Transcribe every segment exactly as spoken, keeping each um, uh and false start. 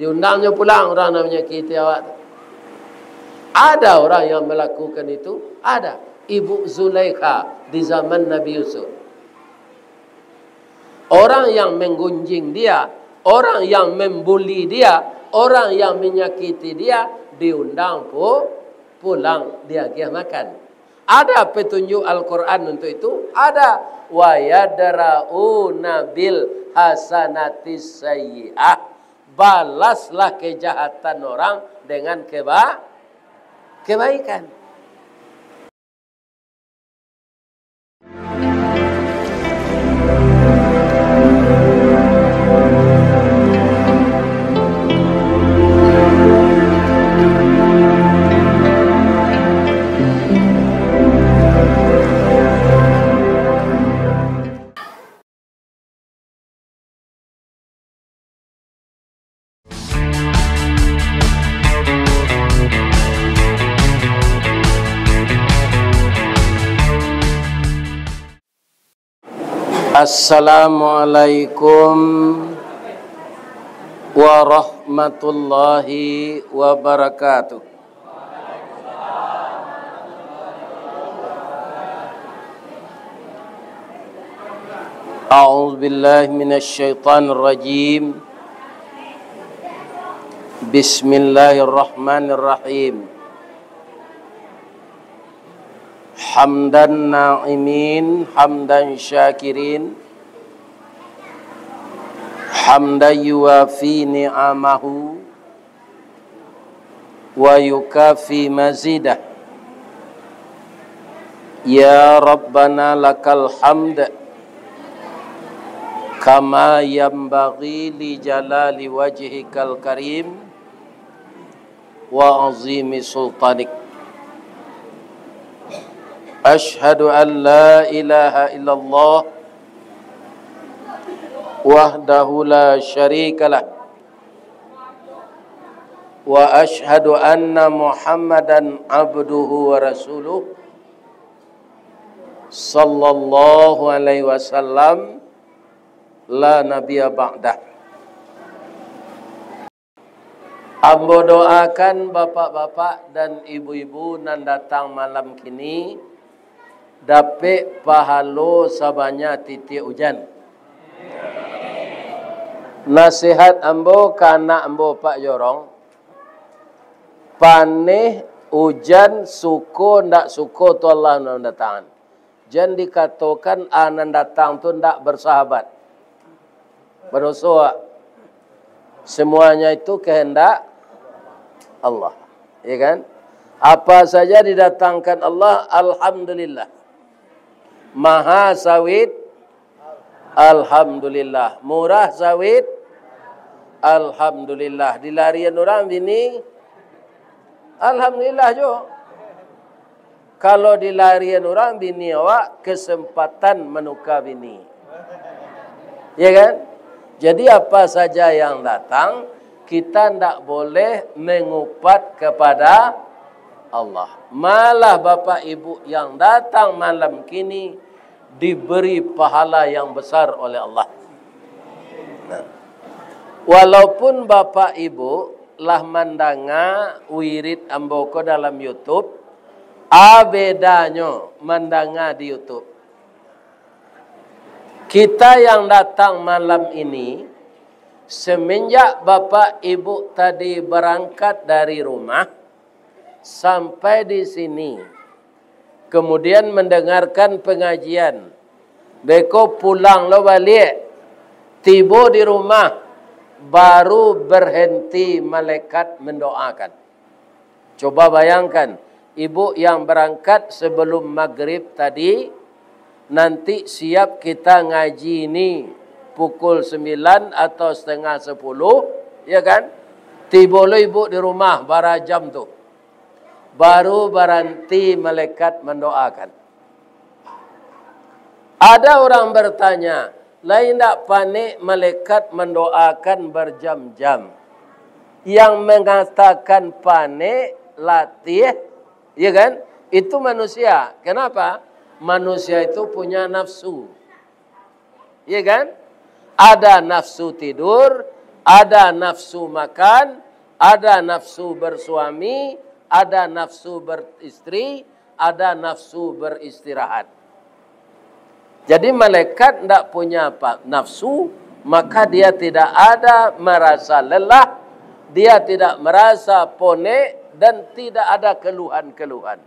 Diundangnyo pulang urang nan manyakiti awak tu. Ada orang yang melakukan itu? Ada. Ibu Zulaikha di zaman Nabi Yusuf. Orang yang menggunjing dia, orang yang membuli dia, orang yang menyakiti dia, diundang pu-, pulang, diagiah makan. Ada petunjuk Al-Quran untuk itu? Ada. "Wa yadra'una bil hasanatis sayyi'ah." Balaslah kejahatan orang dengan keba-, kebaikan. Assalamualaikum warahmatullahi wabarakatuh. A'udzubillahi minasyaitonirrajim. Bismillahirrahmanirrahim. Hamdan na'imin, hamdan syakirin, hamdan yuwafi ni'amahu, wa yukafi mazidah. Ya Rabbana lakal hamd, kama yanbaghi li jalali wajhikal karim, wa azimi sultanik. Asyhadu an la ilaha illallah wahdahu la syarikalah. Wa asyhadu anna Muhammadan abduhu wa rasuluh, sallallahu alaihi wasallam, la nabiyya ba'dah. Ambo doakan bapak-bapak dan ibu-ibu nan datang malam kini, dapek pahalo sabanyak titiak ujan. Nasihat ambo ka anak ambo Pak Jorong, paneh, ujan, suko ndak suko tu Allah nan mandatangan. Jan dikatokan a nan datang tu ndak bersahabat. Badoso, wak. Semuanya itu kehendak Allah. Ya kan? Apa saja didatangkan Allah, alhamdulillah. Maha sawit, alhamdulillah. Murah sawit, alhamdulillah. Dilarian urang bini, alhamdulillah jo. Kalau dilarian urang bini awak, kesempatan manuka bini. Ya kan? Jadi apa saja yang datang, kita ndak boleh mengupat kepada Allah. Malah bapak ibu yang datang malam kini diberi pahala yang besar oleh Allah. Nah, walaupun bapak ibu lah mandanga wirid ambo ko dalam YouTube, a bedanyo mandanga di YouTube. Kita yang datang malam ini, semenjak bapak ibu tadi berangkat dari rumah sampai di sini, kemudian mendengarkan pengajian, beko pulang lo baliak, tibo di rumah, baru berhenti malaikat mendoakan. Coba bayangkan, ibu yang berangkat sebelum maghrib tadi, nanti siap kita ngaji ni pukul sembilan atau setengah sepuluh, ya kan? Tibo lo ibu di rumah bara jam tu. Baru baranti malaikat mandoakan. Ada orang bertanya, "Lai indak panek malaikat mandoakan berjam-jam?" Yang mengatakan panek, latih, ya kan? Itu manusia. Kenapa? Manusia itu punya nafsu. Ya kan? Ada nafsu tidur, Ada nafsu makan, ada nafsu bersuami, ada nafsu beristri, ada nafsu beristirahat. Jadi malaikat ndak punya apa, nafsu, maka dia tidak ada merasa lelah, dia tidak merasa ponek, dan tidak ada keluhan-keluhan.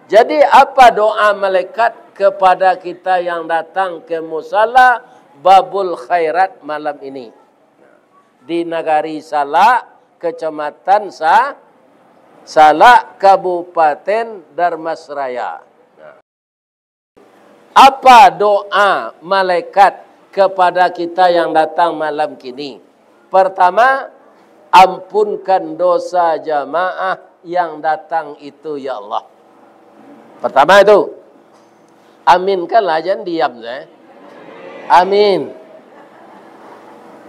Jadi apa doa malaikat kepada kita yang datang ke musala Babul Khairat malam ini? Di nagari Salak, Kecamatan Sa-, Salak, Kabupaten Dharmasraya. Apa doa malaikat kepada kita yang datang malam kini? Pertama, ampunkan dosa jamaah yang datang itu, ya Allah. Pertama itu, aminkanlah, jangan diam saja. Amin.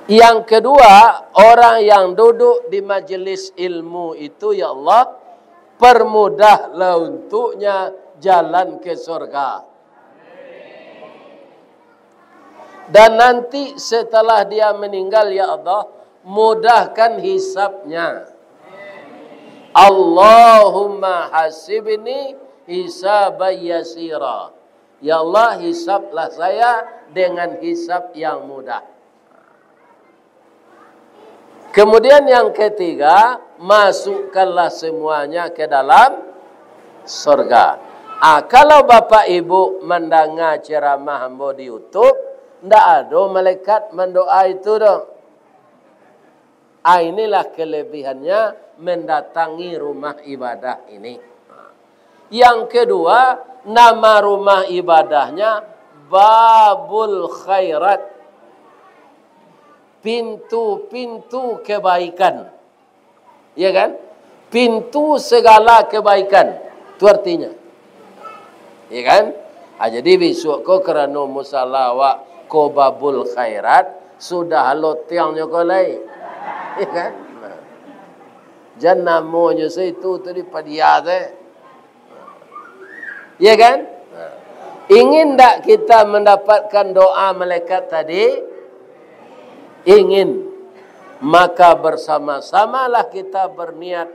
Yang kedua, orang yang duduk di majelis ilmu itu, ya Allah, permudahlah untuknya jalan ke surga. Dan nanti setelah dia meninggal, ya Allah, mudahkan hisabnya. Allahumma hasibni hisaban yasira. Ya Allah, hisablah saya dengan hisab yang mudah. Kemudian yang ketiga, masukkanlah semuanya ke dalam surga. Ah, kalau bapak ibu mandanga ceramah ambo di YouTube, ndak ado malaikat mandoa itu doh. Ah, inilah kelebihannya mendatangi rumah ibadah ini. Yang kedua, nama rumah ibadahnya Babul Khairat. Pintu-pintu kebaikan. Ya kan? Pintu segala kebaikan. Itu artinya. Ya kan? Ah, jadi bisuak ko karano musala awak ko Babul Khairat, sudah lotiangnyo ko lai. Ya kan? Nah. Jan namonyo saitu tu dipadia se. Ya kan? Ingin ndak kita mendapatkan doa malaikat tadi? Ingin. Maka bersama-samalah kita berniat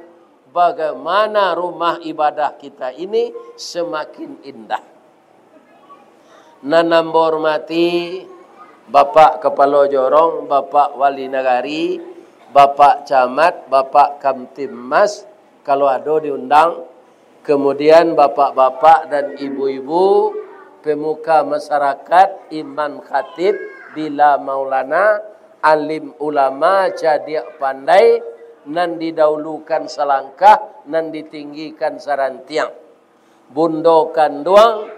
bagaimana rumah ibadah kita ini semakin indah. Nan ambo hormati Bapak Kapalo Jorong, Bapak Wali Nagari, Bapak Camat, Bapak Kamtibmas, kalau ado diundang, kemudian bapak-bapak dan ibu-ibu, pemuka masyarakat, imam khatib, bila maulana, alim ulama, cadiak pandai, nan didahulukan salangkah, nan ditinggikan sarantiang. Bundo kanduang,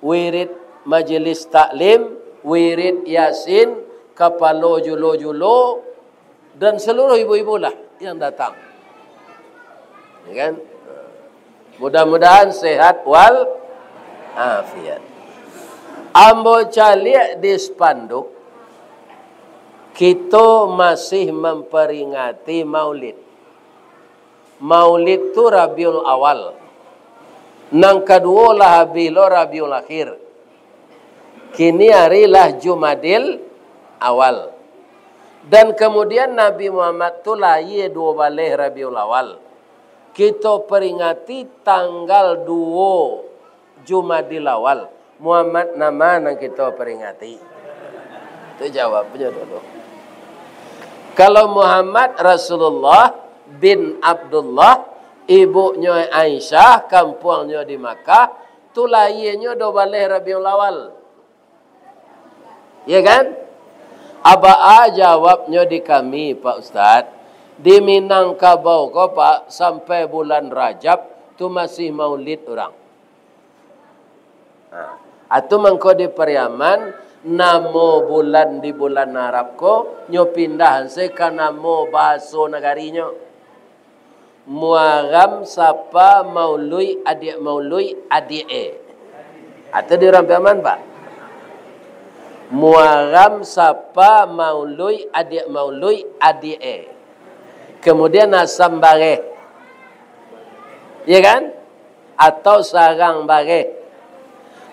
wirid majelis taklim, wirid Yasin, kapalo julo-julo, dan seluruh ibu-ibu lah yang datang. Ya kan? Mudah-mudahan sehat wal afiat. Ambo caliak di spanduk, kito masih mamperingati Maulid. Maulid tu Rabiul Awal. Nan kaduo lah abih lo Rabiul Akhir. Kini ari lah Jumadil Awal. Dan kemudian Nabi Muhammad tu lahia duo baleh Rabiul Awal. Kito peringati tanggal duo Jumadil Awal. Muhammad nama nan kito peringati? Tu jawabnyo dulu. Kalau Muhammad Rasulullah bin Abdullah, ibunyo Aisyah, kampuangnyo di Makkah, tu lahianyo duo baleh Rabiul Awal. Ya kan? Abaa jawabnyo di kami, Pak Ustaz? Di Minangkabau ko, Pak, sampai bulan Rajab tu masih maulid urang. Nah, atu mangko di Pariaman, namo bulan di bulan Arab ko, nyo pindah se ka namo bahaso nagarinyo. Muaram Sapa Maului Adiak Maului Adiak e. Atau di urang Piaman, Pak? Muaram Sapa Maului Adiak Maului Adiak e. Kemudian Asam Bareh. Ya kan? Atau Sarang Bareh.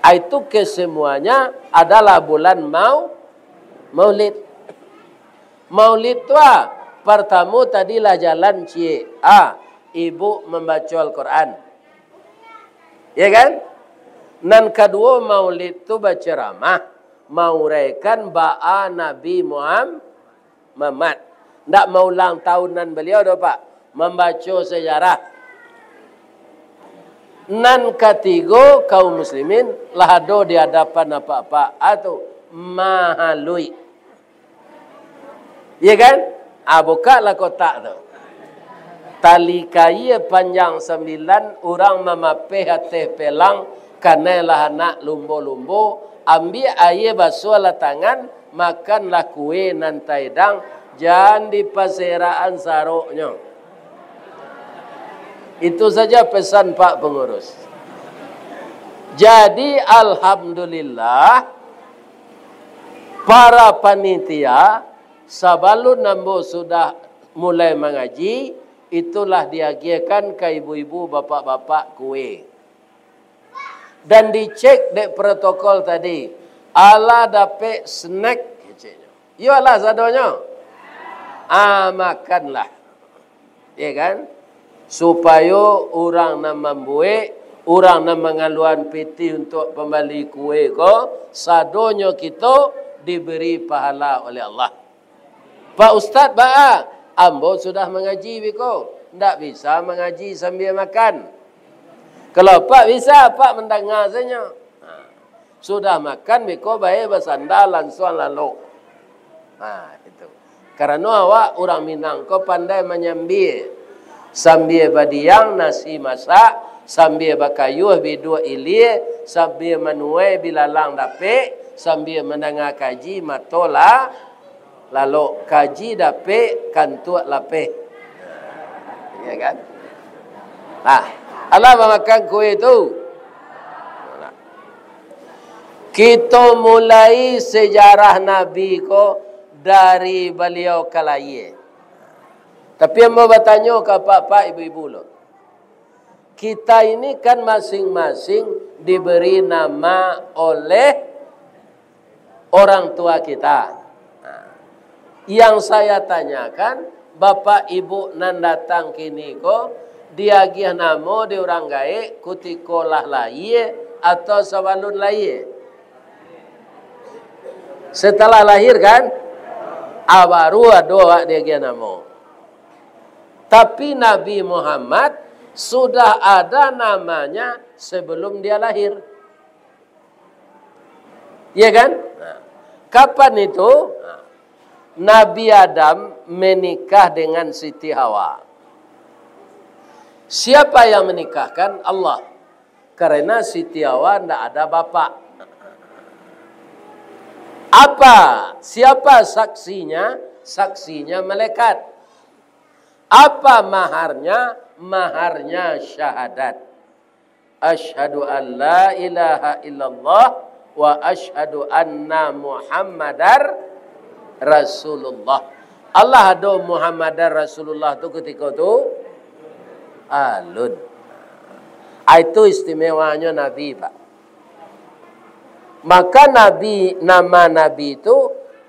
Ah, itu kesemuanya adalah bulan Mau-, Maulid. Maulid tu ah, partamo tadi lah jalan ciek. Ah, ibu mambaco Al-Quran. Ya kan? Nan kaduo, maulid tu baceramah, mauraikan baa Nabi Muham-, Muhammad. Ndak maulang tahunan baliau doh, Pak. Mambaco sejarah. Nan katigo, kaum muslimin lah ado di adapan apak-apak, ah, tu, mahaluik. Iya kan? Ah, bukalah kotak tu. Tali kaia panjang sambilan, urang mamapeh ateh pelang, kanai lah anak lumbo-lumbo, ambiak aia basuahlah tangan, makanlah kue nan taedang, jan dipaserakan saroknyo. Itu saja pesan Pak Pengurus. Jadi, alhamdulillah, para panitia, sabalun ambo sudah mulai mangaji, itulah diagiahkan ka ibu-ibu, bapak-bapak kue. Dan dicek dek protokol tadi, alah dapek snack, keceknyo. Iyolah sadonyo. Ah, makanlah. Ya kan? Supayo urang nan mambuek, urang nan mangaluan pitih untuak pambali kue ko, sadonyo kito diberi pahala oleh Allah. "Pak Ustaz, baa? Ambo sudah mangaji biko, ndak bisa mangaji sambia makan." Kalau Pak bisa, Pak mandanga sajo. Ha. Sudah makan biko, bae basanda, lansuang lalok. Ha, itu. Karano awak urang Minang ko pandai manyambia. Sambia badiang nasi masak, sambia bakayuah biduak ilia, sambia manuai bilalang dapek, sambia mandanga kaji mato la-, lalok, kaji dapek, kantuak lapeh. Ya kan? Nah, alah mamakan kue tu. Nah. Kito mulai sejarah Nabi ko dari baliau ka layie. Tapi ambo batanyo ka apak-apak, ibu-ibu lo. Kita ini kan masing-masing diberi nama oleh orang tua kita. Nah, yang saya tanyakan, bapak ibu nan datang kini ko, diagiah namo di urang gaek kutiko lah layie atau sabalun layie? Setelah lahir kan? Ah, baru ado awak diagiah namo. Tapi Nabi Muhammad sudah ada namanya sebelum dia lahir. Ya kan? Nah, kapan itu? Nah, Nabi Adam menikah dengan Siti Hawa. Siapa yang menikahkan? Allah. Karena Siti Hawa ndak ada bapak. Apa? Siapa saksinya? Saksinya malaikat. Apa maharnya? Maharnya syahadat. Asyhadu an la ilaha illallah wa asyhadu anna Muhammadar Rasulullah. Alah ado Muhammadar Rasulullah tu kutiko tu? Alun. Ah, itu istimewanyo Nabi, Pak. Maka Nabi, nama Nabi tu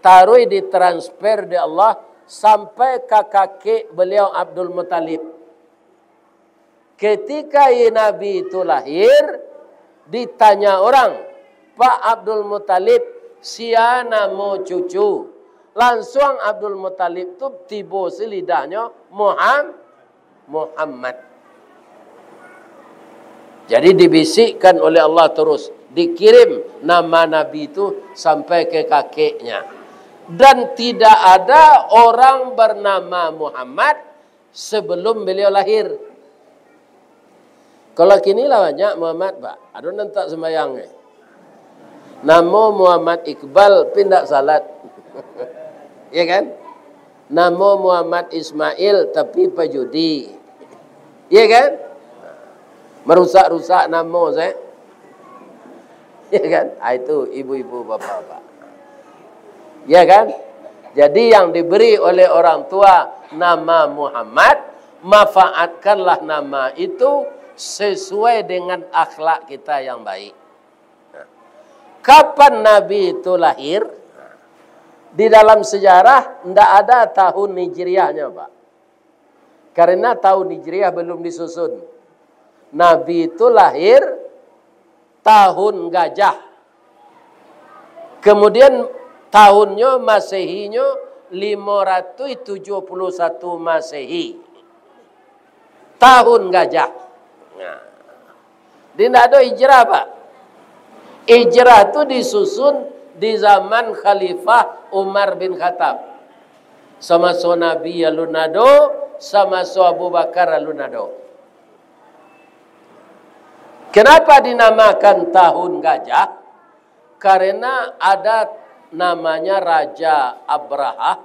taruih ditransfer dek Allah sampai ka kakek baliau Abdul Muttalib. Ketika i Nabi itu lahir, ditanya orang, "Pak Abdul Muttalib, sia namo cucu?" Lansuang Abdul Muttalib tu tibo si lidahnyo, "Muham-, Muhammad." Jadi dibisikkan oleh Allah terus, dikirim nama Nabi itu sampai ke kakeknya. Dan tidak ada orang bernama Muhammad sebelum beliau lahir. Kalau kini lah banyak Muhammad, Pak. Ado nan tak sembayang, eh. Namo Muhammad Iqbal, tapi ndak salat. Ya kan? Namo Muhammad Ismail, tapi pajudi. Ya kan? Merusak-rusak namo, saya. Ya kan? Ah, itu ibu-ibu, bapak-bapak. Ya kan? Jadi, yang diberi oleh orang tua nama Muhammad, manfaatkanlah nama itu sesuai dengan akhlak kita yang baik. Nah, kapan Nabi itu lahir? Di dalam sejarah ndak ada tahun Hijriahnyo, Pak. Karena tahun Hijriah belum disusun. Nabi itu lahir tahun gajah. Kemudian tahunnyo Masehinyo limo ratuih tujuah puluah satu Masehi. Tahun gajah. Nah. Di ndak ado hijrah, Pak. Hijrah tu disusun di zaman Khalifah Umar bin Khattab. Samaso Nabi alun ado, samaso Abu Bakar alun ado. Kenapa dinamakan tahun gajah? Karena ada namanya Raja Abrahah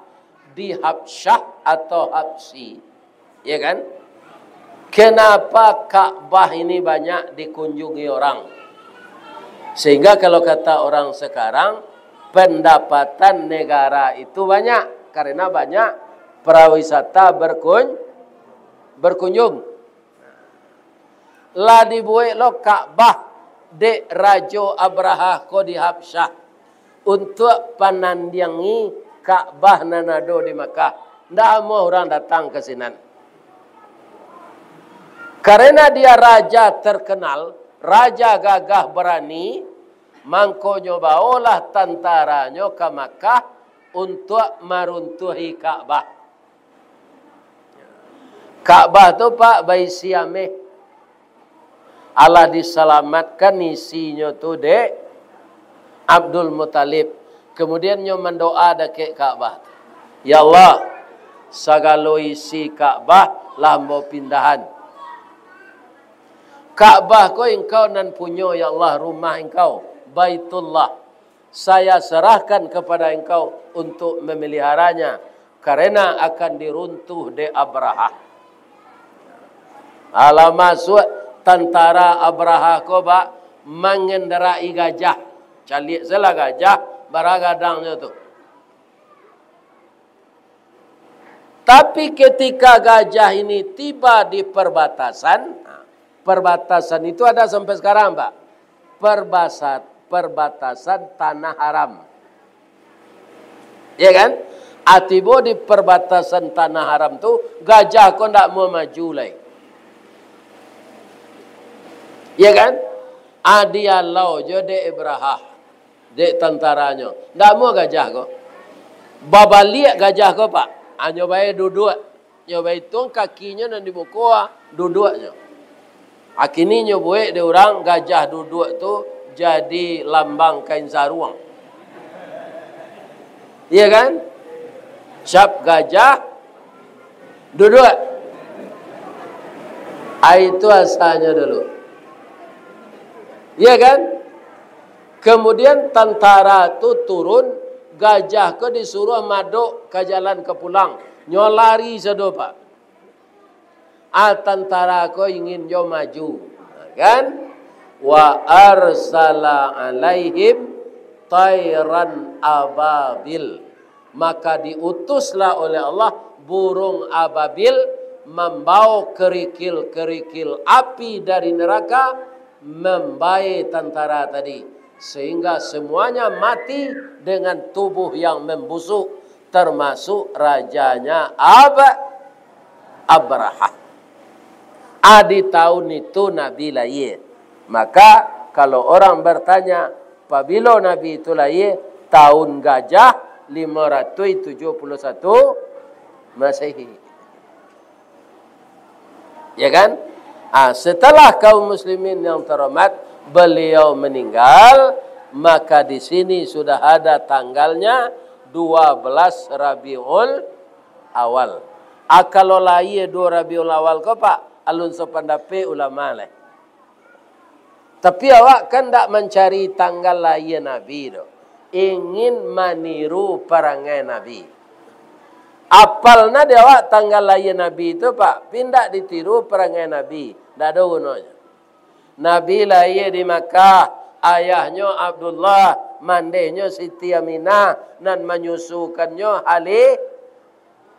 di Habsyah atau Habsyi. Ya kan? Kenapa Ka'bah ini banyak dikunjungi orang? Sehingga kalau kata orang sekarang, pendapatan negara itu banyak karena banyak pariwisata berkun-, berkunjung. Lah dibuek lo Ka'bah dek Rajo Abrahah ko di Habsyah, untuak panandiangi Ka'bah nan ado di Makkah. Ndak amuah urang datang ka sinan. Karena dia raja terkenal, raja gagah barani, mangkonyo baolah tantaranyo ka Makkah untuak maruntuahi Ka'bah. Ka'bah tu, Pak, baisi ameh. Alah disalamatkan isinyo tu dek Abdul Muttalib. Kemudian nyo mandoa dakek Ka'bah tu, "Ya Allah, sagalo isi Ka'bah lah ambo pindahan. Ka'bah ko Engkau nan punyo, ya Allah, rumah Engkau, Baitullah. Saya serahkan kepada Engkau untuk memeliharanya, karena akan diruntuh dek Abrahah." Alah masuak tantara Abrahah ko, Pak, mangendarai gajah. Caliak salah gajah, bara gadangnyo tu. Tapi ketika gajah ini tiba di perbatasan, perbatasan itu ada sampai sekarang, Pak. Perbasa-, perbatasan tanah haram. Ya kan? Ah, tibo di perbatasan tanah haram tu, gajah ko ndak mau maju lai. Ya kan? Ah, dialau jo dek Abrahah, dek tantaranyo. Ndak mau gajah ko. Babaliak gajah ko, Pak. Hanyo bae duduak. Nyo baituang kakinyo nan di muko, ah, duduaknyo. Akini nyo buek dek urang gajah duduak tu jadi lambang kain saruang. Iya kan? Cap gajah duduak. Ah, itu asalnyo dulu. Iya kan? Kemudian tantara tu turun, gajah ko disuruah madok ka jalan ka pulang. Nyo lari sado, Pak. Ah, tantara ko ingin jo maju, kan? "Wa arsala alaihim tairan ababil." Maka diutuslah oleh Allah burung ababil, mambawa kerikil-kerikil api dari neraka, mambae tantara tadi, sehingga semuanya mati dengan tubuh yang membusuk, termasuk rajanya Ab-, Abrahah. Ah, di tahun itu Nabi lahir. Maka, kalau orang bertanya, "Pabilo Nabi itu lahir?" Tahun gajah lima ratus tujuh puluh satu Masehi. Ya kan? Ah, setelah kaum muslimin yang terhormat, beliau meninggal, maka di sini sudah ada tanggalnya, dua belas Rabiul Awal. Ah, kalau lahir duo Rabiul Awal ko, Pak, alun sapandapek ulama lai. Tapi awak kan ndak mancari tanggal lahir Nabi tu. Ingin maniru parangai Nabi. Apal nah di awak tanggal lahir Nabi tu, Pak, tapi ndak ditiru parangai Nabi. Ndak ado gunonyo. Nabi lahir di Makkah, ayahnyo Abdullah, mandehnyo Siti Aminah, nan manyusukannyo Hali-,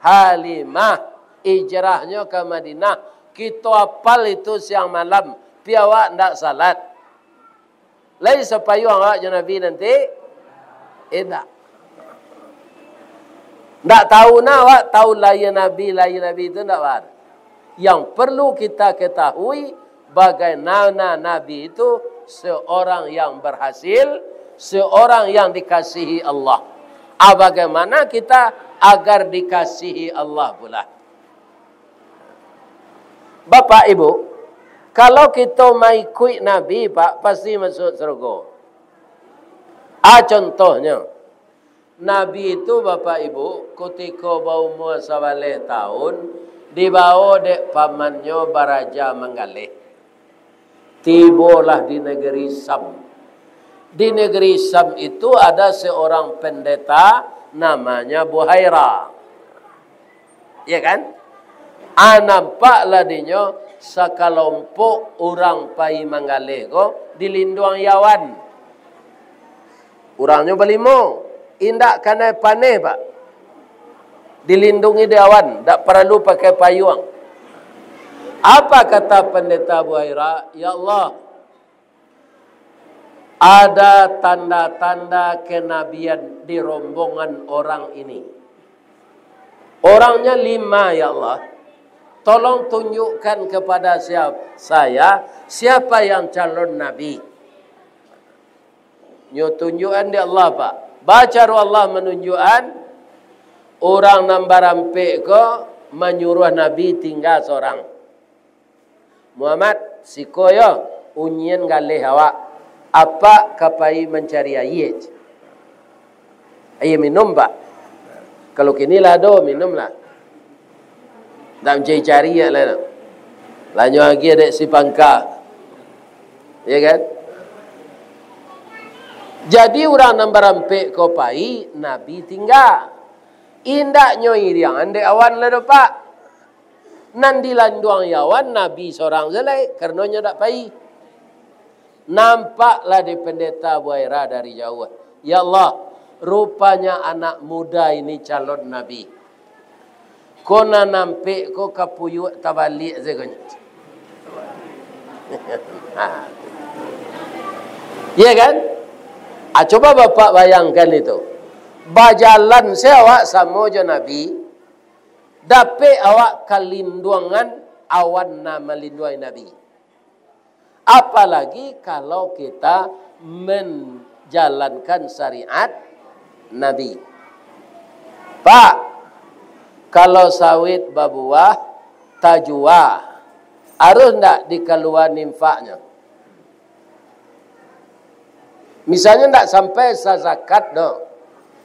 Halimah, hijrahnyo ka Madinah. Kito apal itu siang malam, pi awak ndak salat. Lai sapayuang awak jo Nabi nanti? Indak. Ndak tahu nah, awak tahu lahia Nabi, lahia Nabi itu ndak, Pak. Yang perlu kita ketahui, bagaimana Nabi itu seorang yang berhasil, seorang yang dikasihi Allah. Ah, bagaimana kita agar dikasihi Allah pula? Bapak Ibu, kalau kita maikuik Nabi, Pak, pasti masuk surga. Ah, contohnya, Nabi itu, Bapak Ibu, kutiko baumua sabaleh tahun, dibawa dek pamannyo baraja manggaleh. Tibolah di negeri Sam. Di negeri Sam itu ada seorang pendeta namanya Buhaira. Ya kan? Ah, nampaklah dinyo sakalompok urang pai manggaleh ko dilinduang awan. Urangnyo balimo, indak kanai paneh, Pak. Dilindungi di awan, ndak paralu pakai payuang. Apa kata Pendeta Buhaira? "Ya Allah, ada tanda-tanda kenabian di rombongan orang ini. Orangnya lima, ya Allah. Tolong tunjukkan kepada siap-, saya siapa yang calon nabi." Nyo tunjukan dek Allah, Pak. Bacaro Allah manunjukan, urang nan barampek ko manyuruah Nabi tingga sorang. "Muhammad, siko yo, unyian galeh awak. Apak ka pai mancari aia." Aia minum, Pak. Kalau kini lah ado, minum lah. Ndak mancari-cari lah tu. Lah nyo agiah dek si pangka. Ya kan? Jadi urang nan barampek ko pai, Nabi tingga. Indak nyo iriangan dek awan lah do, Pak. Nan dilinduang awan Nabi sorang se lai, karano nyo dak pai. Nampaklah di Pendeta Buhaira dari jauah. "Ya Allah, rupanya anak muda ini calon nabi. Ko nan ampek ko kapuyuak tabaliak sajo." Ya kan? Ah, coba Bapak bayangkan itu. Bajalan se awak samo jo Nabi, dapek awak kalinduangan awan nan malinduangi Nabi. Apalagi kalau kita menjalankan syariat Nabi. Pak, kalau sawit babuah, tajua, harus ndak dikaluaan infaknyo? Misalnyo ndak sampai sazakat doh,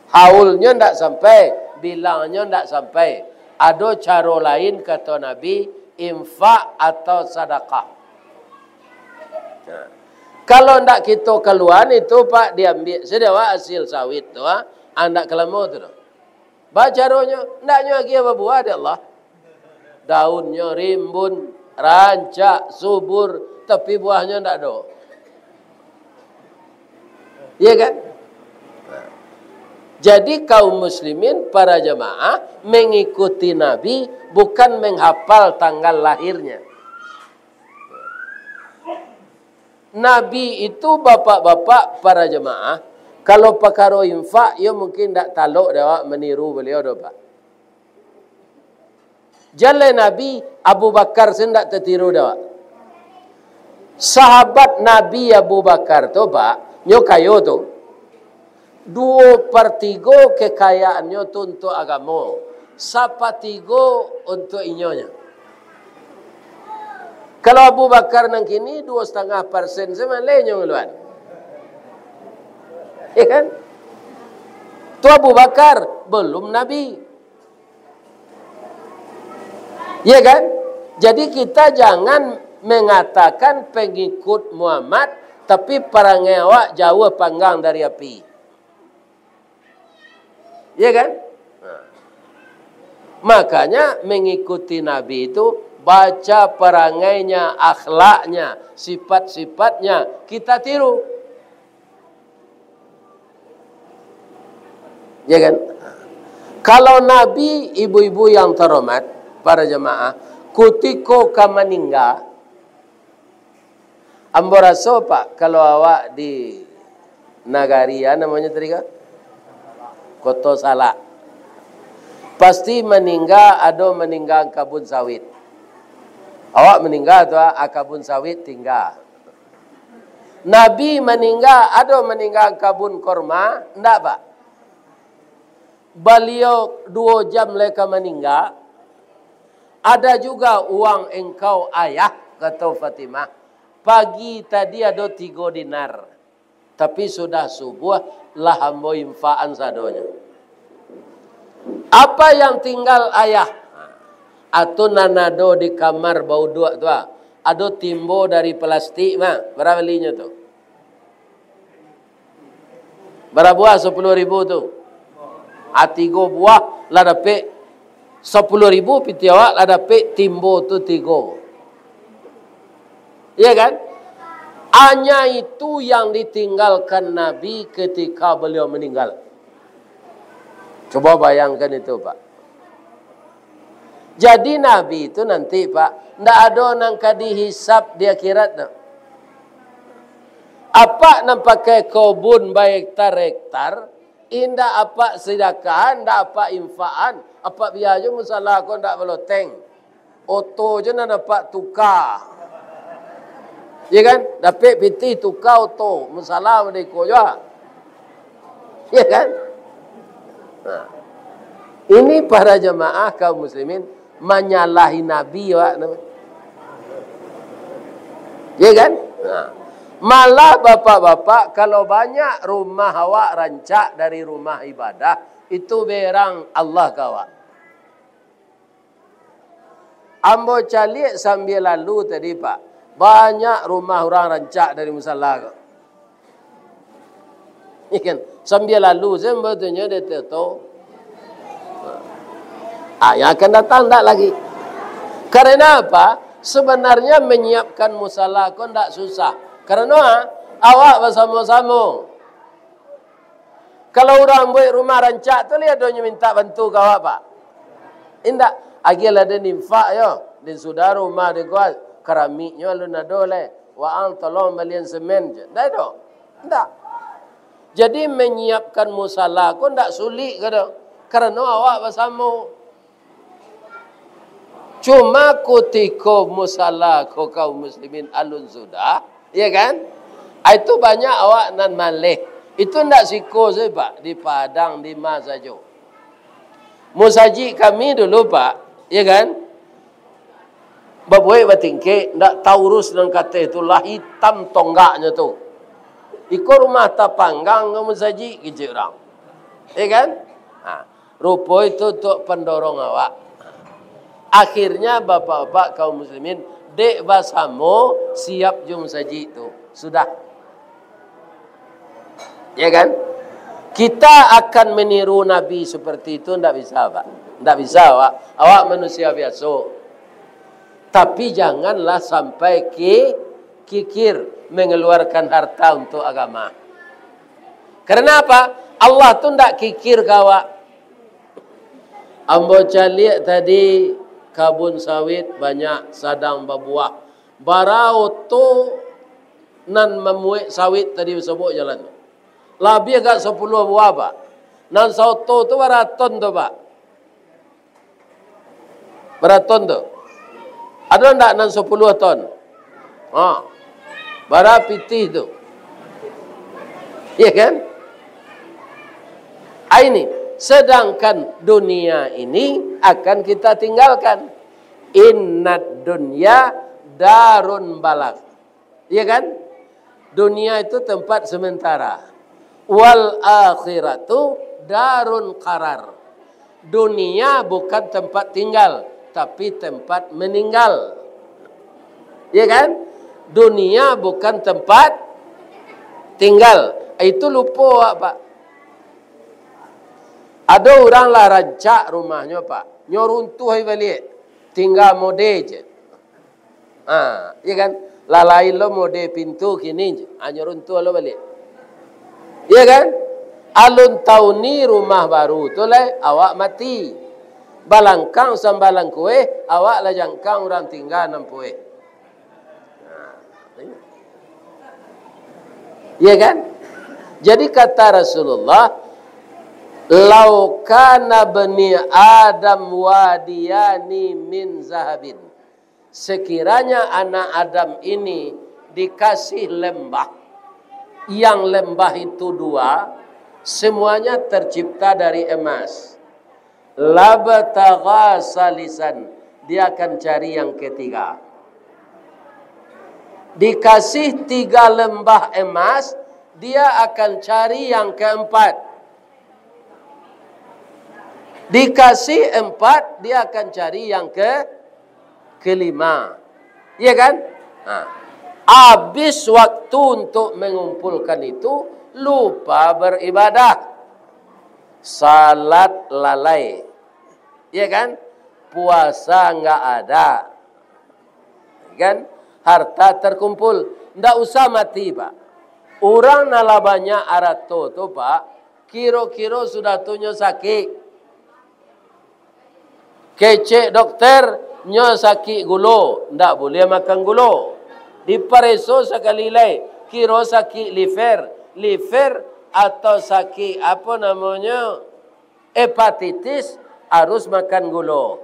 haulnyo ndak sampai, bilangnyo ndak sampai. Ado caro lain, kato Nabi, infak atau sadakah. Nah, kalau ndak kito kaluaan itu, Pak, diambiak sajo awak hasil sawit tu, ah, ndak ka lamo tu doh. Bacaronyo, ndak nyo agiah babuah dek Allah. Daunnyo rimbun, rancak, subur, tapi buahnyo ndak ado. Iya kan? Nah. Jadi kaum muslimin, para jamaah, mengikuti Nabi bukan menghafal tanggal lahirnya. Nabi itu, bapak-bapak, para jamaah, kalau pakaro infak, yo mungkin ndak talok dek awak maniru baliau doh, Pak. Jan lai Nabi, Abu Bakar se ndak tatiru dek awak. Sahabat Nabi Abu Bakar tu, Pak, nyo kayo tu. Duo partigo kekayaannyo tu untuak agamo, sapatigo untuak inyo nyo. Kalau Abu Bakar nan kini, duo satangah persen se maleh nyo ngalua. Ya kan? Tu Abu Bakar, belum Nabi. Ya kan? Jadi kita jangan mengatakan pengikut Muhammad, tapi parangai awak jauah panggang dari api. Ya kan? Nah. Makanya mengikuti Nabi itu baca perangainya, akhlaknya, sifat-sifatnya kita tiru. Ya kan? Kalau Nabi, ibu-ibu yang terhormat, para jemaah, kutiko ka maningga, ambo raso, Pak, kalau awak di nagari, ya, namonyo tadi, Kak? Koto Salak. Pasti maningga, ado maningga kabun sawit. Awak maningga tu, ah, kabun sawit tingga. Nabi maningga, ado maningga kabun korma, ndak, Pak? Baliau duo jam lai ka maningga, "Ada juga uang engkau, Ayah," kato Fatimah. "Pagi tadi ado tigo dinar, tapi sudah subuah lah ambo infaan sadonyo." "Apa yang tinggal, Ayah?" "Atu nan ado di kamar bauduak tu, ah. Ado timbo dari plastik mah." Bara balinyo tu? Bara buah sapuluah ribu tu? Ah, tigo buah lah dapek sapuluah ribu, pitih awak lah dapek timbo tu tigo. Iya kan? Hanya itu yang ditinggalkan Nabi ketika beliau meninggal. Coba bayangkan itu, Pak. Jadi Nabi tu nanti, Pak, ndak ado nan ka dihisab di akhirat tu. Apak nan pakai kobun bahektar-hektar, indak apak sidakahan, ndak apak infaan, apak bia jo musala ko ndak baloteng. Oto jo nan apak tuka. Ya kan? Dapek pitih, tuka oto, musala mode iko jo. Ya kan? Nah. Ini para jamaah kaum muslimin manyalahi Nabi, awak tu. Ya kan? Nah. Malah bapak-bapak, kalau banyak rumah awak rancak dari rumah ibadah, itu berang Allah ka awak. Ambo caliak sambia lalu tadi, Pak. Banyak rumah urang rancak dari musala ko. Ikan, sambia lalu sajo ambo tu nyo di Toto. Ah, yang akan datang ndak lagi. Karena apa? Sebenarnya menyiapkan musala ko ndak susah. Karena, ah, awak basamo-samo. Kalau urang buek rumah rancak tu, lai ado nyo mintak bantu ka awak, Pak? Indak. Agiahlah den infak yo. Den sudah rumah den ko, karamiknyo alun ado lai. Waang tolong balian semen je. Ndak ado. Ndak. Jadi, menyiapkan musala ko ndak sulik ka do. Karano awak basamo. Cuma kutiko musala ko kaum muslimin alun sudah, ya kan? Ah, itu banyak awak nan maleh. Itu ndak siko sajo, Pak, di Padang, di ma sajo. Musajik kami dulu, Pak, ya kan? Babuek batingkek, ndak taurus nan kateh tu, lah itam tonggaknyo tu. Iko rumah tapanggang ka musajik, kecek urang. Ya kan? Ha. Rupo itu untuak pandorong awak. Akhirnya, bapak-bapak kaum muslimin, dek basamo siap jo musajik tu. Sudah. Ya kan? Kita akan meniru Nabi seperti itu, ndak bisa, Pak. Ndak bisa, Pak. Awak manusia biaso. Tapi janganlah sampai ki-, kikir mengeluarkan harta untuk agama. Karena apa? Allah tu ndak kikir ka awak. Ambo caliak tadi, kabun sawit banyak sadang babuah. Bara oto nan mamuek sawit tadi basobok jalan tu? Labiah agak sapuluah buah, Pak. Nan saoto tu bara ton tu, Pak? Bara ton tu? Ado ndak nan sapuluah ton? Ha. Bara pitih tu? Ya kan? Ah, ini. Sedangkan dunia ini akan kita tinggalkan. Innad dunya darun balar. Iya kan? Dunia itu tempat sementara. Wal akhiratu darun qarar. Dunia bukan tempat tinggal, tapi tempat meninggal. Iya kan? Dunia bukan tempat tinggal. Itu lupo awak, Pak. Ado urang lah rancak rumahnyo, Pak. Nyo runtuah baliak. Tingga mode je. Ha, iya kan? Lah lain lo mode pintu kini, hanyo runtuah lo baliak. Iya kan? Alun tauni rumah baru tu lai, awak mati. Balangkang sambalang kueh, awak lah jangkang urang tingga nan pueh. Ha, iya kan? Jadi kata Rasulullah, "Lau kana bani Adam wadiyani min zahabin." Sekiranya anak Adam ini dikasih lembah, yang lembah itu dua, semuanya tercipta dari emas. "Labtagha salisan," dia akan cari yang ketiga. Dikasih tiga lembah emas, dia akan cari yang keempat. Dikasih empat, dia akan cari yang ke, kelima. Iya kan? Nah, habis waktu untuk mengumpulkan itu, lupa beribadah. Salat lalai. Iya kan? Puasa nggak ada. Kan? Harta terkumpul. Ndak usah mati, Pak. Urang nan lah banyak arato tu, Pak, kiro-kiro sudah tu nyo sakik. Kecek dokter, nyo sakik gulo, ndak buliah makan gulo. Dipareso sakali lai, kiro sakik liver, liver atau sakik apo namonyo, hepatitis, harus makan gulo.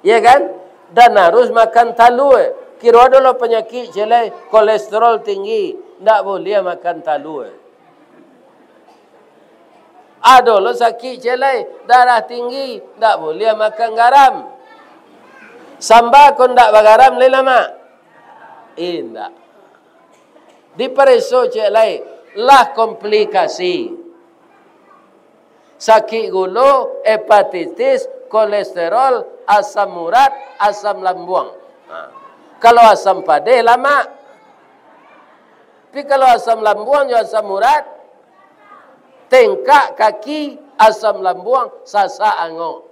Iya kan? Dan harus makan talua. Kiro ado lo panyakik ciek lai, kolesterol tinggi, ndak buliah makan talua. Ado lo sakik ciek lai, darah tinggi, ndak buliah makan garam. Samba ko ndak bagaram lai lamak? Indak. Dipareso ciek lai, lah komplikasi. Sakik gulo, hepatitis, kolesterol, asam urat, asam lambuang. Ha. Kalau asam padeh, lamak. Tapi kalau asam lambuang jo asam urat, tengkak kaki, asam lambuang, sasak angok.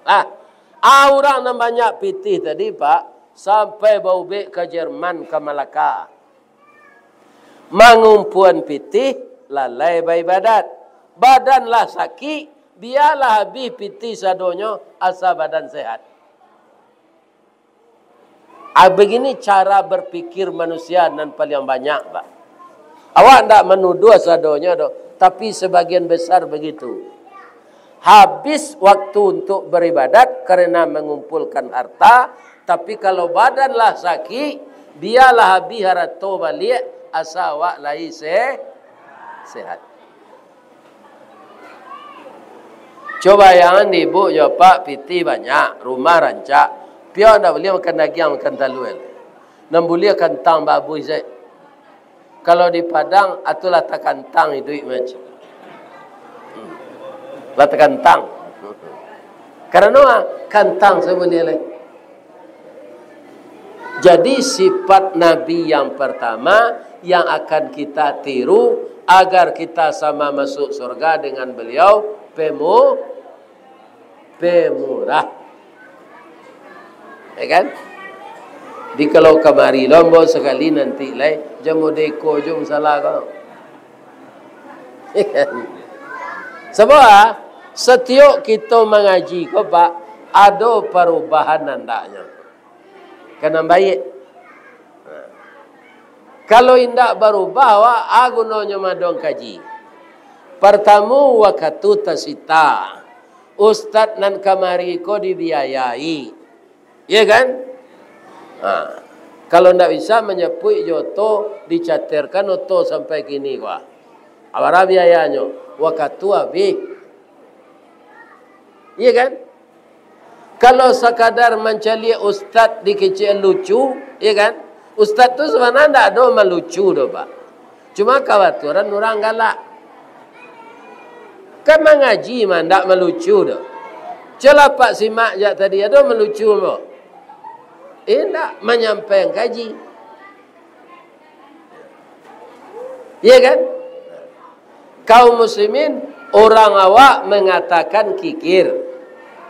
Ah, ah, urang nan banyak pitih tadi, Pak, sampai baubek ka Jerman, ka Malaka. Mangumpuan pitih, lalai baibadat. Badan lah sakik, bialah abih pitih sadonyo, asa badan sehat. Ah, begini cara berpikir manusia nan paliang banyak, Pak. Awak ndak manuduah sadonyo doh, tapi sebagian besar begitu. Habis waktu untuk beribadat karena mengumpulkan harta, tapi kalau badan lah sakik, bialah habis harato baliak, asa awak lai se-, sehat. Cubo bayangan di ibuk jo apak, pitih banyak, rumah rancak, piyo ndak buliah makan dagiang, makan talua. Nan buliah kantang babuih sajo. Kalau di Padang, atulah takantang iduik macam. Hmm. Lah takantang. Karano kantang sabuliah lai. Jadi, sifat Nabi yang pertama yang akan kita tiru agar kita sama masuk surga dengan beliau, pemu-, pemurah. Ya kan? Di kalau kamari lombo sakali nanti lai, jam mode ko jo masalah ko. Ya kan? Sabab, satiok kito mangaji ko, Pak, ado parubahan andaknyo. Ka nan baiak. Kalau indak barubah, awak a gunonyo maduang kaji. Partamo, wakatu tasita. Ustad nan kamari ko dibiayai. Iya kan? Ha. Kalau ndak bisa manjapuik jo oto, dicaterkan oto sampai kini ko. Bara biayanyo? Wakatu abih. Iya kan? Kalau sakadar mancaliak ustad dikecek lucu, iya kan? Ustad tu sabananyo ndak ado malucu doh, Pak. Cuma kabatulan urang galak. Kan mangaji mah ndak malucu doh. Cubolah Pak simak jak tadi, ado malucu doh? Indak, manyampaian kaji. Iya kan? Kaum muslimin, urang awak mangatakan kikir.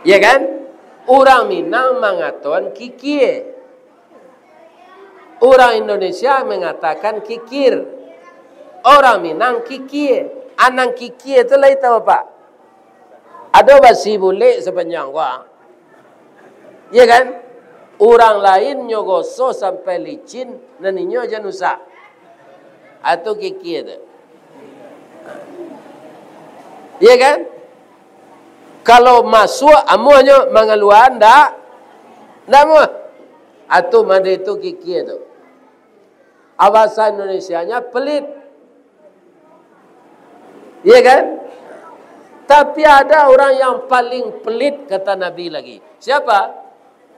Iya kan? Urang Minang mangatoan kikie. Urang Indonesia mangatakan kikir. Urang Minang kikie. A nan kikie tu lai tau, Pak? Ado basi bulek sapanjang ko. Iya kan? Urang lain nyo gosok sampai licin, nan inyo jan usah. Atu kikie tu. Iya kan? Kalau masuak, amuahnyo, mangalua ndak, ndak amuah. Atu mande tu kikir tu. Bahasa Indonesianya pelit. Iya kan? Tapi ada orang yang paling pelit, kata Nabi lagi. Siapa?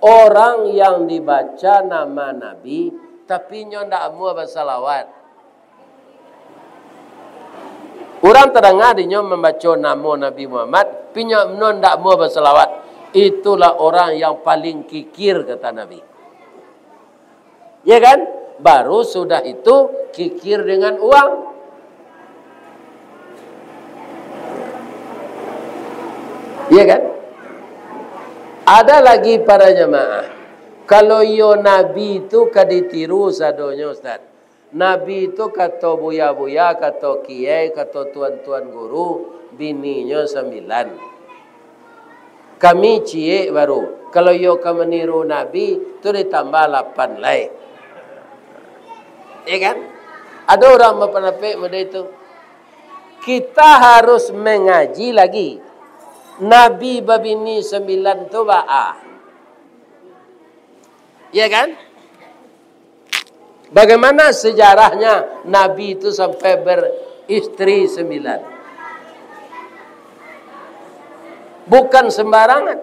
Orang yang dibaca nama Nabi, tapi nyo ndak amuah basalawat. Urang tadanga dinyo mambaco namo Nabi Muhammad, tapi nyo ndak amuah basalawat. Itulah orang yang paling kikir, kata Nabi. Ya kan? Baru sudah itu kikir dengan uang. Ya kan? Ada lagi para jamaah. Kalau iyo Nabi tu ka ditiru sadonyo, Ustaz. Nabi tu kato buya-buya, kato kiai, kato tuan-tuan guru, bininyo sambilan. Kami ciek baru. Kalau iyo ka maniru Nabi, tu ditambah lapan lai. Ya kan? Ada orang bapandapat model itu. Kita harus mengaji lagi. Nabi babini sambilan tu baa. Ya kan? Bagaimana sejarahnya Nabi itu sampai beristri sembilan? Bukan sembarangan.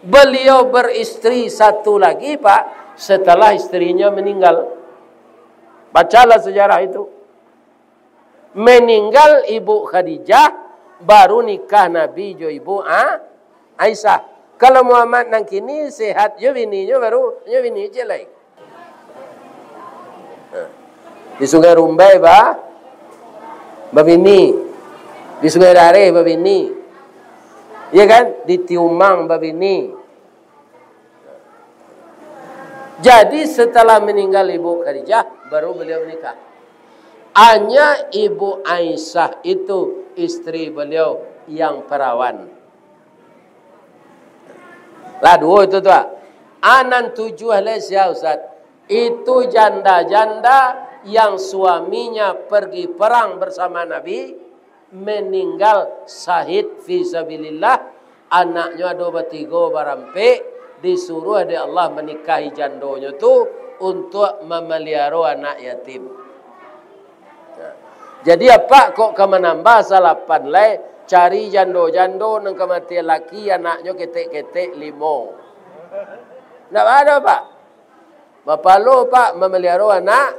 Beliau beristri satu lagi, Pak, setelah istrinya meninggal. Bacalah sejarah itu. Meninggal Ibu Khadijah, baru nikah Nabi jo Ibu A-, Aisyah. Kalau Muhammad nan kini sehat jo bininyo, baru nyo bini ciek lai. Ha. Di Sungai Rumbai ba-, babini. Di Sungai Dareh babini. Ya kan? Di Tiumang babini. Jadi, setelah meninggal Ibu Khadijah, baru beliau menikah. Hanya Ibu Aisyah itu istri beliau yang perawan. Lah duo itu tu, ah. Nan tujuah lai sia, Ustaz? Itu janda-janda yang suaminya pergi perang bersama Nabi, meninggal syahid fi sabilillah, anaknyo ado batigo barampek, disuruah dek Allah manikahi jandonyo tu untuak mamaliaro anak yatim. Nah, jadi apak kok ka manambah salapan lai, cari jando-jando nan kamatian laki, anaknyo ketek-ketek limo. Ndak baa doh, Pak. Bapalo, Pak, mamaliaro anak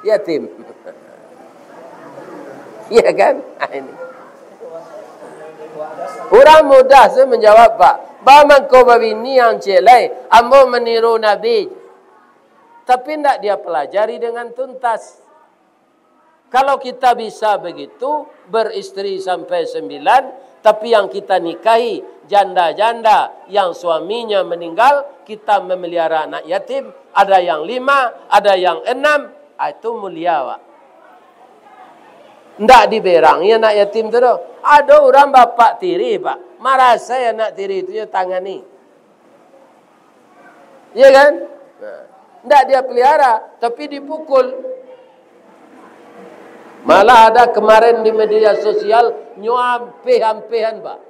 yatim. Iya kan? Ah, ini. Urang mudah se manjawab, Pak. Baa mangko babini ang ciek lai, ambo maniru Nabi. Tapi ndak dia pelajari dengan tuntas. Kalau kita bisa begitu, beristri sampai sembilan, tapi yang kita nikahi janda-janda yang suaminya meninggal, kita memelihara anak yatim, ada yang lima, ada yang enam, ah, itu mulia, Pak. Ndak diberangi anak yatim tu doh. Ado urang bapak tiri, Pak, marasai anak tiri tu nyo tangani. Iya kan? Nah, ndak dia pelihara, tapi dipukul. Malah ada kemarin di media sosial, nyo ampeh-ampehan, Pak.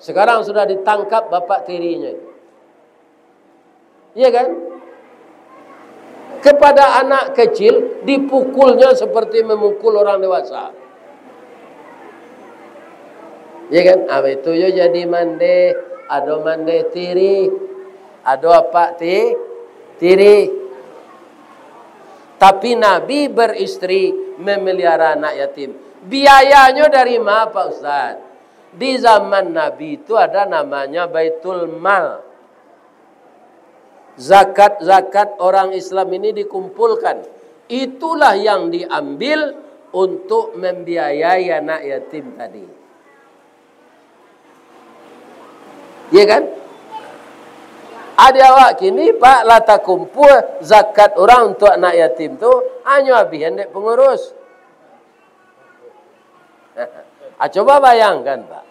Sekarang sudah ditangkap bapak tirinya itu. Iya kan? Kepada anak kecil, dipukulnya seperti memukul orang dewasa. Iya kan? Ah, itu yo jadi mandeh, ado mandeh tiri, ado apak ti-, tiri. Tapi Nabi beristri, memelihara anak yatim. Biayanyo dari ma, Pak Ustaz? Di zaman Nabi itu ada namanya Baitul Mal. Zakat-zakat orang Islam ini dikumpulkan. Itulah yang diambil untuk membiayai anak yatim tadi. Iya kan? Adi awak kini, Pak, lah takumpul zakat urang untuak anak yatim tu, hanyo abihan dek pengurus. Ah, coba bayangkan, Pak.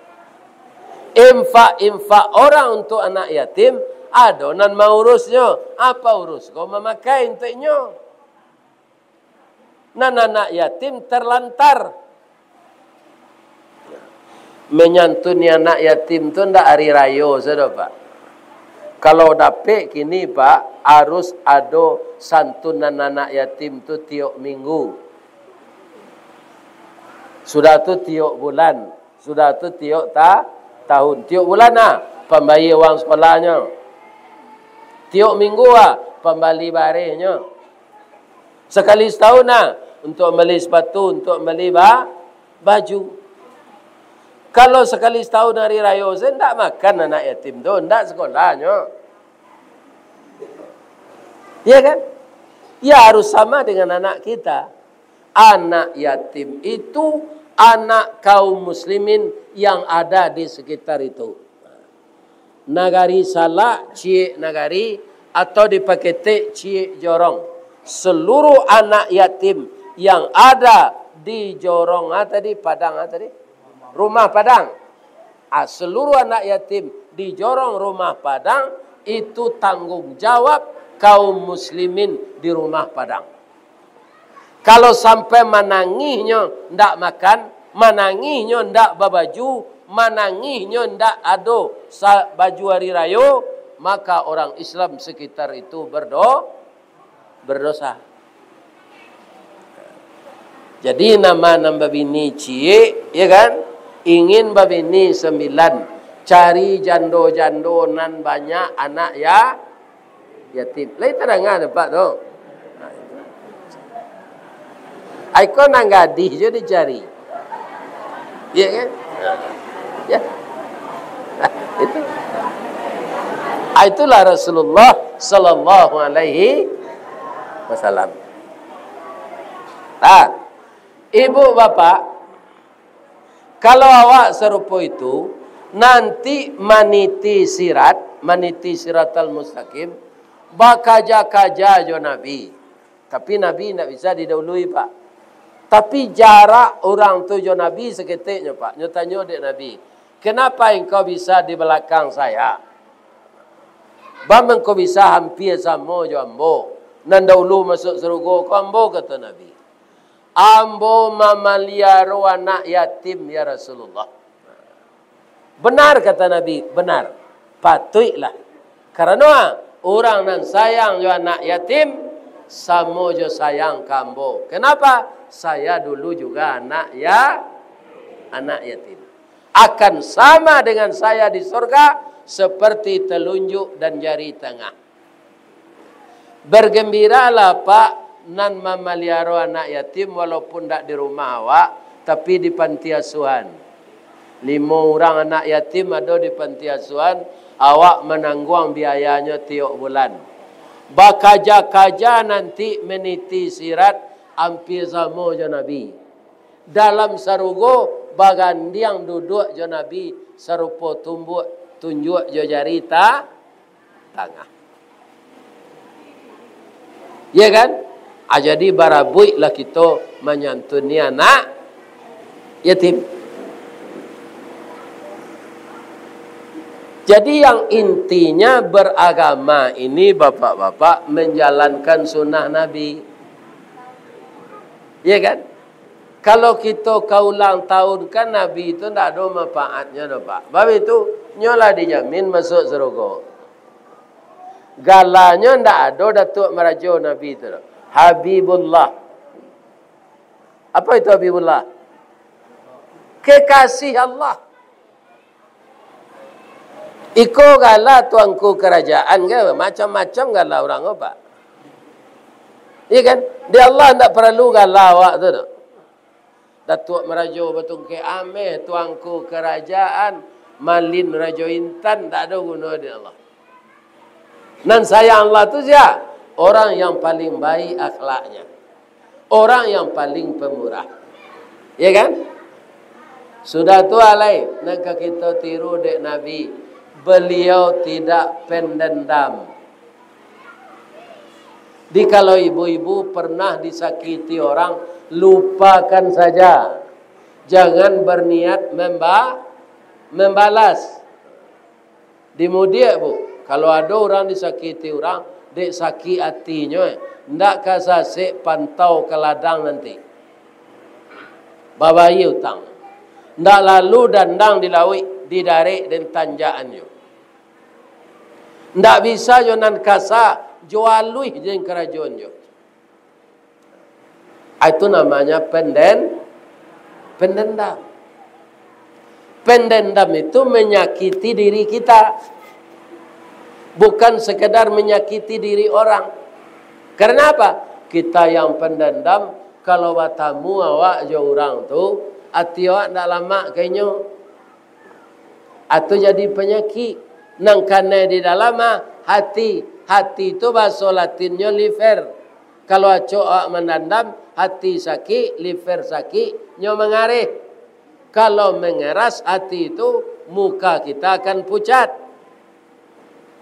Infak-infak orang untuak anak yatim, ado nan maurusnyo. Apa urus ko mamakai untuak inyo? Nan anak yatim terlantar. Manyantuni anak yatim tu ndak ari rayo sajo, Pak. Kalau dapek kini, Pak, harus ado santunan anak yatim tu tiok minggu. Sudah tu tiok bulan, sudah tu tiok ta-, tahun. Tiok bulan nah, pambayia uang sakolahnyo. Tiok minggu ah, pambali barehnyo. Sakali satahun nah, untuak mambali sapatu, untuak mambali ba-, baju. Kalau sakali satahun ari rayo sajo, ndak makan anak yatim tu, ndak sakolahnyo. Ya kan? Ya harus sama dengan anak kita. Anak yatim itu anak kaum muslimin yang ada di sekitar itu. Nagari Salak, ciek nagari, atau di Paketek, ciek jorong. Seluruh anak yatim yang ada di jorong, ah, tadi, Padang, ah, tadi? Rumah Padang. Ah, seluruh anak yatim di jorong Rumah Padang, itu tanggung jawab kaum muslimin di Rumah Padang. Kalau sampai manangihnyo ndak makan, manangihnyo ndak babaju, manangihnyo ndak ado sa-, baju ari rayo, maka orang Islam sekitar itu berdo-, berdosa. Jadi, nama nan babini ciek, ya kan, ingin babini sambilan, cari jando-jando nan banyak anak ya-, yatim. Lai tadanga dek Apak tu? Ai ko nan gadih jo dicari. Ya kan? Ya. Itu. Ah, itulah Rasulullah sallallahu alaihi wasallam. Ah, ibu bapak, kalau awak sarupo itu, nanti maniti sirat, maniti siratal mustaqim, bakaja-kaja jo Nabi. Tapi Nabi indak bisa didahului, Pak. Tapi jarak urang tu jo Nabi saketeknyo, Pak. Nyo tanyo dek Nabi, "Kenapa engkau bisa di balakang saya? Baa mangko bisa hampia samo jo ambo? Nan dahulu masuak sarugo ko ambo," kato Nabi. "Ambo mamaliaro anak yatim, ya Rasulullah." "Benar," kata Nabi, "benar. Patuiklah. Karano urang nan sayang jo anak yatim, samo jo sayang ka ambo. Kenapa? Saya dulu juga anak ya-, anak yatim. Akan sama dengan saya di surga, seperti telunjuk dan jari tengah." Bergembiralah, Pak, nan mamaliaro anak yatim, walaupun ndak di rumah awak, tapi di panti asuhan. Limo urang anak yatim ado di panti asuhan, awak manangguang biayanyo tiok bulan. Bakaja-kaja nanti meniti sirat, ampia samo jo Nabi. Dalam sarugo bagandiang duduak jo Nabi, sarupo tumbuak tunjuak jo jari ta-, tangah. Ya kan? Ah, jadi barabuiklah kito manyantuni anak yatim. Jadi yang intinya beragama ini, bapak-bapak, menjalankan sunnah Nabi. Ya kan? Kalau kito ka ulang tahun kan Nabi tu ndak ado manfaatnyo doh, Pak. Bab itu, nyo lah dijamin masuak sarugo. Galanyo ndak ado Datuak Marajo Nabi tu doh. Habibullah. Apa itu Habibullah? Kekasih Allah. Iko gala tuangku karajaan, kan? Macam-macam gala urang ko, Pak. Iya kan? Di Allah ndak paralu gala awak tu, tu. Datuak Marajo Batungkek Ameh, tuangku karajaan, Malin Rajo Intan, ndak ado guno di Allah. Nan sayang Allah tu sia? Orang yang paling baik akhlaknya. Orang yang paling pemurah. Ya kan? Sudah tu alai, nan ka kito tiru dek Nabi, beliau tidak pendendam. Di kalau ibu-ibu pernah disakiti orang, lupakan saja. Jangan berniat memba-, membalas. Di mudiak, Bu, kalau ado urang disakiti urang, dek sakik atinyo, eh, ndak ka sasek pantau ka ladang nanti. Babayia utang. Ndak lalu dandang di lauik, didarek den tanjakan jo. Ndak bisa jo nan kasa, jo aluih den karajoan jo. Ah, itu namanya penden-, pendendam. Pendendam itu menyakiti diri kita. Bukan sekedar menyakiti diri orang. Karena apa? Kita yang pendendam, kalau batamu awak jo urang tu, ati awak ndak lamak ka inyo. Atau jadi panyakik. Nan kanai di dalam ah, hati. Hati tu bahaso Latinnyo liver. Kalau acok awak mandandam, hati sakik, liver sakik, nyo mangareh. Kalau mengeras hati tu, muka kita akan pucat.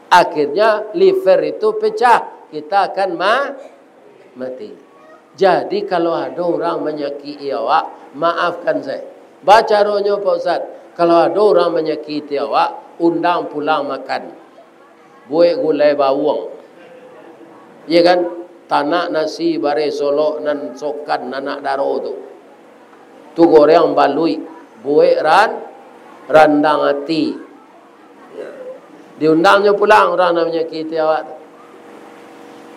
Akhirnya liver itu pecah, kita akan ma-, mati. Jadi kalau ado urang manyakiki awak, maafkan sajo. Bacaronyo, Pak Ustaz, kalau ado urang manyakiki awak, undang pulang makan. Buek gulai bawang. Iya kan? Tanak nasi bareh solok nan sokan anak daro tu. Tu goreng baluik, buek ran-, randang ati. Diundangnyo pulang urang nan manyakiti awak tu.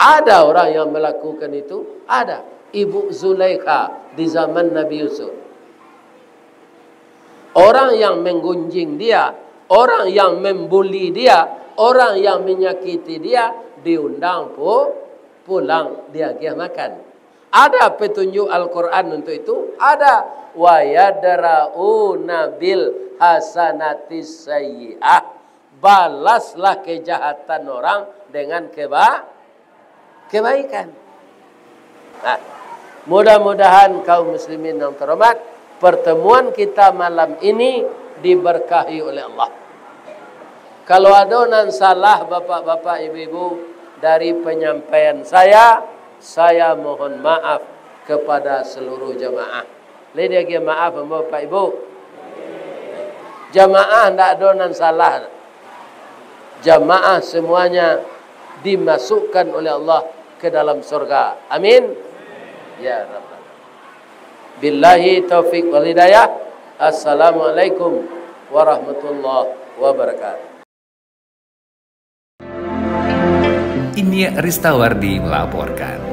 Ada orang yang melakukan itu? Ada. Ibu Zulaikha di zaman Nabi Yusuf. Orang yang menggunjing dia, orang yang membuli dia, orang yang menyakiti dia, diundang pu-, pulang, diagiah makan. Ada petunjuk Al-Quran untuk itu? Ada. "Wa yadra'una bil hasanatis sayyi'ah." Balaslah kejahatan orang dengan keba-, kebaikan. Nah, mudah-mudahan kaum muslimin yang terhormat, pertemuan kita malam ini diberkahi oleh Allah. Kalau ado nan salah, bapak-bapak, ibu-ibu, dari penyampaian saya, saya mohon maaf kepada seluruh jamaah. Lai diagiah maaf, ambo, Pak, Ibu? Jamaah ndak ado nan salah. Jamaah semuanya dimasukkan oleh Allah ke dalam surga. Amin. Ya Rabbal. Billahi taufik wal hidayah. Assalamualaikum warahmatullahi wabarakatuh. Ini Ristawardi melaporkan.